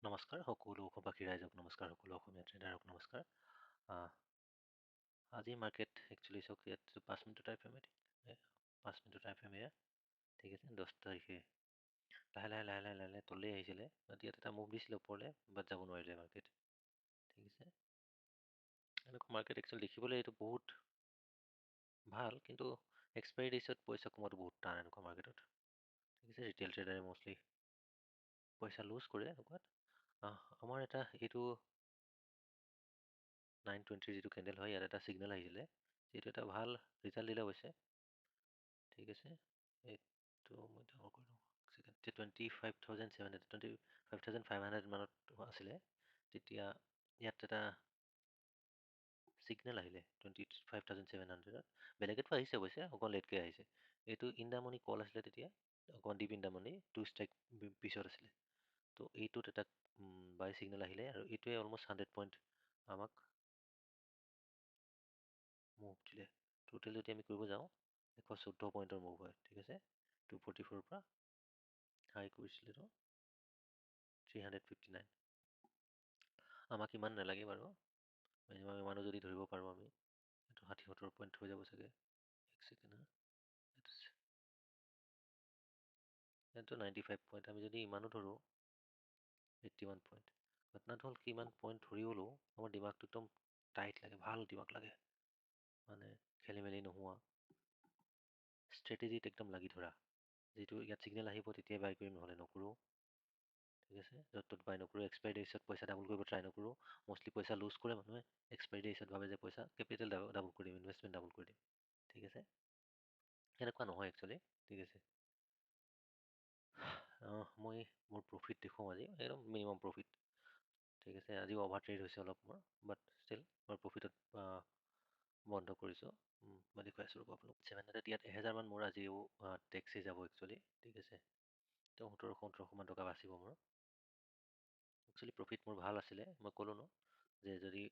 নমস্কাৰ সকলো অসমবাসী ৰাইজক নমস্কাৰ, সকলো অসমীয়া ট্ৰেডাৰক নমস্কাৰ। আজি মাৰ্কেট একচুৱেলি চাওক, ইয়াত 5 মিনিটৰ টাইম ফ্ৰেম, 5 মিনিটৰ টাইম ফ্ৰেম এয়া, ঠিক আছে। 10 তাৰিখে লাহে লাহে লাহে লাহে লাহে লাহে তলেই আহিছিলে, বাট ইয়াত এটা মুভ দিছিলে ওপৰলৈ, বাট যাব নোৱাৰিলে মাৰ্কেট, ঠিক আছে। এনেকুৱা মাৰ্কেট একচুৱেলি দেখিবলৈ এইটো বহুত ভাল, কিন্তু এক্সপায়াৰী ডেইছত পইচা কমোৱাটো বহুত টান এনেকুৱা মাৰ্কেটত, ঠিক আছে। ৰিটেইল ট্ৰেডাৰে মষ্টলি পইচা লুজ কৰে এনেকুৱাত। আমাৰ এটা এইটো 9:20 যিটো কেণ্ডেল হয়, ইয়াত এটা ছিগনেল আহিছিলে, যিটো এটা ভাল ৰিজাল্ট দিলে অৱশ্যে, ঠিক আছে। এইটো মই ডাঙৰ কৰি লওঁ ছেকেণ্ড। 25,700, 25,500 মানত আছিলে, তেতিয়া ইয়াত এটা ছিগনেল আহিলে 25,700ত। বেলেগেতো আহিছে অৱশ্যে, অকণ লেটকৈ আহিছে। এইটো ইন the money কল আছিলে তেতিয়া, অকণমান deep in the money, 2 strike পিছত আছিলে। তো এইটোত এটা বাই ছিগনেল আহিলে আৰু এইটোৱে অলমষ্ট 100 পইণ্ট আমাক মুভ দিলে। টোটেল যদি আমি কৰিব যাওঁ, 114 পইণ্টৰ মুভ হয়, ঠিক আছে। 244ৰ পৰা হাই কৰিছিলে তো 359। আমাক ইমান নালাগে বাৰু, মিনিমাম ইমানো যদি ধৰিব পাৰোঁ আমি, এইটো 60-70 পইণ্ট হৈ যাব চাগে। এক ছেকেণ্ড হা, এইটো 95 পইণ্ট, আমি যদি ইমানো ধৰোঁ 81 পইণ্ট। ঘটনাটো হ'ল কি, ইমান পইণ্ট ধৰি হ'লেও আমাৰ দিমাগটো একদম টাইট লাগে, ভাল দিমাগ লাগে, মানে খেলি মেলি নোহোৱা, ষ্ট্ৰেটেজিত একদম লাগি ধৰা। যিটো ইয়াত ছিগনেল আহিব তেতিয়াই বাই কৰিম, নহ'লে নকৰোঁ, ঠিক আছে। য'ত ত'ত বাই নকৰোঁ, এক্সপায়াৰী ডেইছত পইচা ডাবল কৰিব ট্ৰাই নকৰোঁ। মষ্টলি পইচা লুজ কৰে মানুহে, এক্সপায়াৰী ডেইছত ভাবে যে পইচা কেপিটেল ডাবল কৰি দিম, ইনভেষ্টমেণ্ট ডাবল কৰি দিম, ঠিক আছে। সেনেকুৱা নহয় একচুৱেলি, ঠিক আছে। মই মোৰ প্ৰফিট দেখুৱাম আজি, একদম মিনিমাম প্ৰফিট, ঠিক আছে। আজিও অভাৰ ট্ৰেড হৈছে অলপ মোৰ, বাট ষ্টিল মই প্ৰফিটত বন্ধ কৰিছোঁ। মই দেখুৱাই আছোঁ ৰ'ব আপোনালোক। 700 ইয়াত 1000মান মোৰ আজিও টেক্সেই যাব একচুৱেলি, ঠিক আছে। তো সোতৰশ ওঠৰশমান টকা বাচিব মোৰ। একচুৱেলি প্ৰফিট মোৰ ভাল আছিলে, মই ক'লোঁ ন যে যদি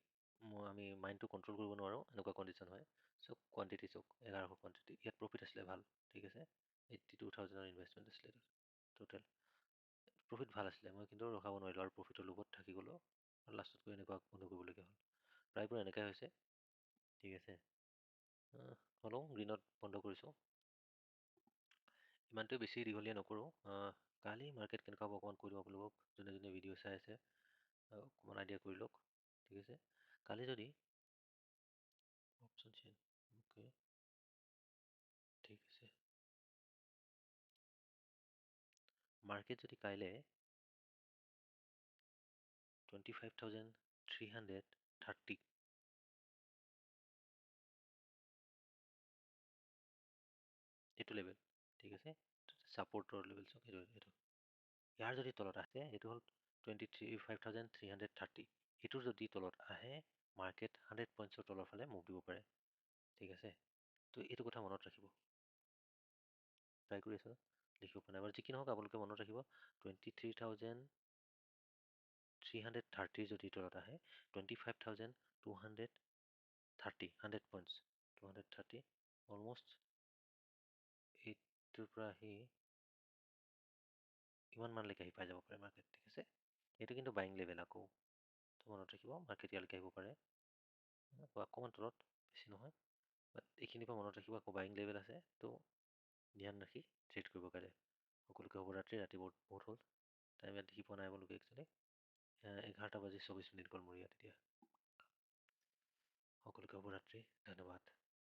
আমি মাইণ্ডটো কণ্ট্ৰল কৰিব নোৱাৰোঁ এনেকুৱা কণ্ডিশ্যন হয়। চ' কোৱাণ্টিটি চাওক, 1100 কোৱাণ্টিটি, ইয়াত প্ৰফিট আছিলে ভাল, ঠিক আছে। 82,000 ইনভেষ্টমেণ্ট আছিলে টোটেল, প্ৰফিট ভাল আছিলে। মই কিন্তু ৰখাব নোৱাৰিলোঁ আৰু প্ৰফিটৰ লোভত থাকি গ'লোঁ আৰু লাষ্টত গৈ এনেকুৱা বন্ধ কৰিবলগীয়া হ'ল। প্ৰায়বোৰ এনেকুৱাই হৈছে, ঠিক আছে। হ'লেও গ্ৰীণত বন্ধ কৰিছোঁ, ইমানটোৱে বেছি দীঘলীয়া নকৰোঁ। কালি মাৰ্কেট কেনেকুৱা হ'ব অকণমান কৈ দিওঁ আপোনালোকক, যোনে যোনে ভিডিঅ' চাই আছে অকণমান আইডিয়া কৰি লওক, ঠিক আছে। কালি যদি অপশ্যন চেইন, অ'কে, ঠিক আছে। মাৰ্কেট যদি কাইলৈ 25,330 এইটো লেভেল, ঠিক আছে, ছাপৰ্টৰ লেভেল চাওক, এইটো ইয়াৰ যদি তলত আহে, এইটো হ'ল 25,330, এইটোৰ যদি তলত আহে মাৰ্কেট 100 পইণ্টছৰ তলৰ ফালে মুভ দিব পাৰে, ঠিক আছে। তো এইটো কথা মনত ৰাখিব, ট্ৰাই কৰি আছোঁ লিখিব পৰা নাই বাৰু, যি কি নহওক আপোনালোকে মনত ৰাখিব। 23,330 যদি তলত আহে, 25,230, 100 পইণ্টছ, 230 অলমষ্ট এইটোৰ পৰা আহি ইমান মানলৈকে আহি পাই যাব পাৰে মাৰ্কেট, ঠিক আছে। এইটো কিন্তু বাইং লেভেল আকৌ, তো মনত ৰাখিব, মাৰ্কেট ইয়ালৈকে আহিব পাৰে বা অকণমান তলত, বেছি নহয়, বাট এইখিনিৰ পৰা মনত ৰাখিব আকৌ বাইং লেভেল আছে, তো ধ্যান ৰাখি ট্ৰেড কৰিব কাইলৈ। সকলোকে শুভৰাত্ৰি। ৰাতি বহুত হ'ল, টাইম ইয়াত দেখি পোৱা নাই আপোনালোকে একচুৱেলি, এঘাৰটা বাজি 24 মিনিট গ'ল মোৰ ইয়াত এতিয়া। সকলোকে শুভৰাত্ৰি, ধন্যবাদ।